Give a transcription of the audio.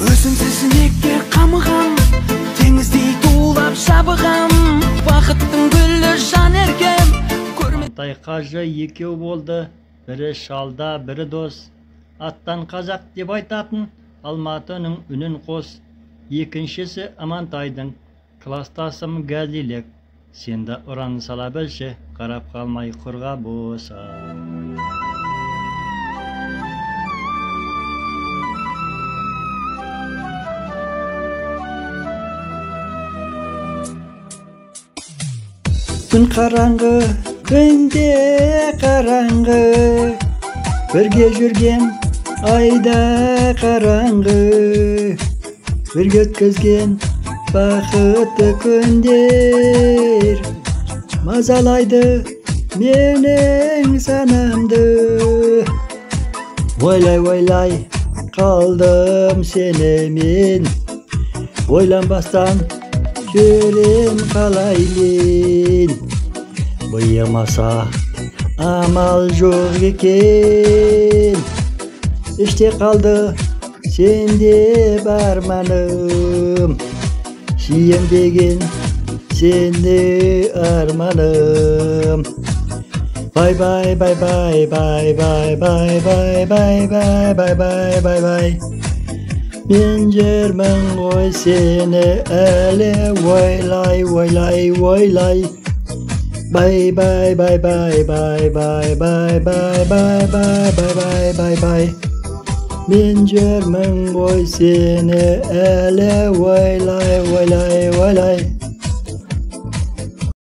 Өзіңсіз неге қамығам, теңіздей тулап жабығам, бақыттың гүлі жан еркем. Амантай қажы екеу болды, бірі шалда, бірі дос. Аттан қазақ деп айтатын, Алматының үнін қос. Екіншісі Амантайдың, кластасым Гәзилек. Сен де ұран сала білші, қарап қалмай құрға боса. Түн қараңғы, күнде қараңғы, бірге жүрген айда қараңғы, бірге өткізген бақытты күндер мазалайды менің санамды. Ойлай-ойлай қалдым сені мен, ойланбастан жүрем қалай мен. Бұйырмаса амал жоқ екен, іште қалды сенде арманым. Сүйем деген сені арманым. Бай бай бай бай бай бай бай бай бай бай бай бай бай бай. Мен жүрмін ғой сені әлі ойлай ойлай ойлай. Бай бай бай бай бай бай бай бай бай бай бай бай бай бай. Мен жүрмін ғой сені әлі ойлай ойлай ойлай.